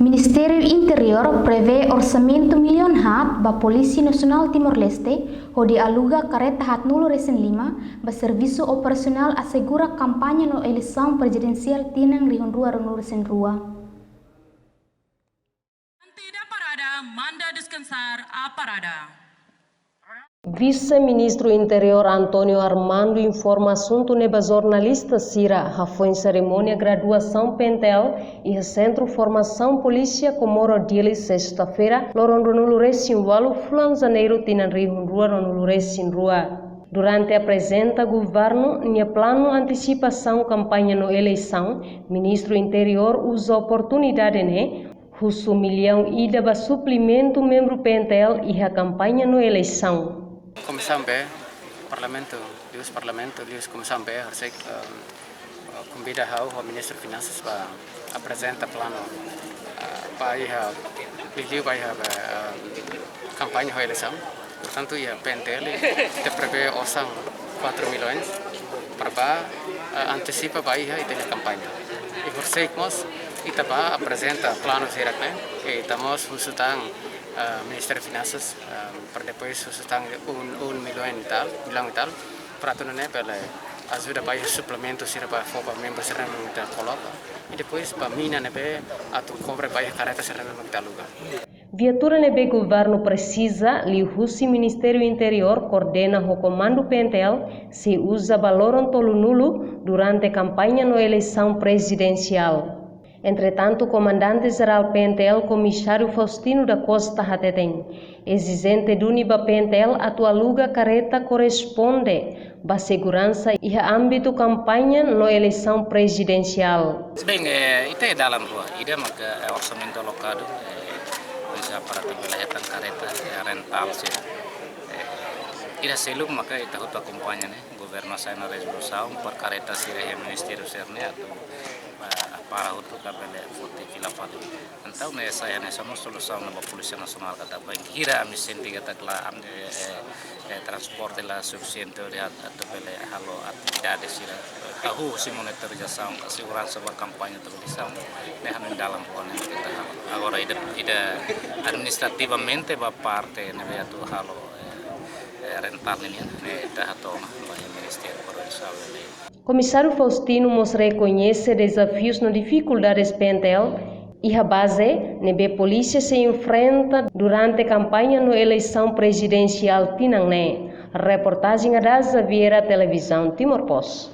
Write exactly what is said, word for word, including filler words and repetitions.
Ministériu Interiór prevee orsamentu miliaun haat ba Polísia Nasionál Timor-Leste, hodi aluga kareta haatnulu resin lima ba servisu operasionál asegura kampaña no eleisaun prezidensiál tinan rihun rua ruanulu resin rua. Ante da parada, manda descansar a parada. Vise-Ministru Interiór António Armando informa asuntu ne'e ba jornalista sira hafoin serimónia graduasaun P N T L iha Sentru Formasaun Polísia Comoro Dili, sesta-feira, loron ruanulu resin ualu fulan Janeiru tinan rihun rua ruanulu resin rua. Durante aprezenta governu nia planu antisipasaun kampaña no eleisaun, Ministru Interiór uza oportunidade ne'e husu miliaun ida ba suplimentu membru P N T L iha kampaña no eleisaun. Komisaun B, Parlamentu, liuhusi Parlamentu, liuhusi Komisaun B, horisehik, ehm, konvida ha'u ho Ministru Finansas ba aprezenta planu, eh, ba iha, liuliu ba iha, ba, ehm, kampaña ho eleisaun. Portantu, iha P N T L ita prevee osan quatro milhões para ba, eh, antisipa ba iha ita-nia kampaña. I horisehik mós ita ba aprezenta planu sira-ne'e, i ita mós husu tan, eh, Ministériu Finansas, eh, para depois husu tan um, um milhão e tal, milhão e tal, para atu nune'e bele ajuda ba iha suplementu sira ba fó ba membru sira ne'ebé ita koloka. I depois ba mina ne'ebé atu kobra ba iha kareta sira ne'ebé ita aluga. Viatura ne'ebé governu presiza, liuhusi Ministériu Interiór koordena ho Komandu P N T L, sei uza ba loron tolunulu durante kampaña no eleisaun prezidensiál. Entretantu, Komandante Jerál P N T L, Komisáriu Faustino da Costa hateten, ezijente duni ba P N T L atu aluga kareta korresponde ba seguransa iha ámbitu kampaña no eleisaun prezidensiál. Bem, eh, ita iha dalan rua, ida maka, eh, orsamentu alokadu, eh, pois aparatu bele hetan kareta, eh, rentál sira. Eh, ida seluk maka ita hotu akompaña ne'e, governu hasai ona rezolusaun para kareta sira iha ministériu sira-ne'e atu, eh, para hotu ka bele foti fila fali. Entaun ne'e sai hanesan solusaun ba Polísia Nasionál katak bainhira ami sente katak la, ami, eh, eh, eh, transporte la sufisiente hodi atu bele halo atividade sira. Hahú husi monitorizasaun, seguransa ba kampaña no eleisaun, ne'e hanoin dalan rua ne'e ita halo. Agora ida, ida administrativamente ba parte ne'ebé atu halo, eh, eh, rentál nian, ne'e ita hato'o ona ba iha Ministériu para rezolve. Komisáriu Faustino mós rekoñese dezafius no difikuldades P N T L iha baze ne'ebé polísia sei enfrenta durante kampaña no eleisaun prezidensiál tinan ne'e. Reportajen Adaza Vieira, Televizaun Timor Post.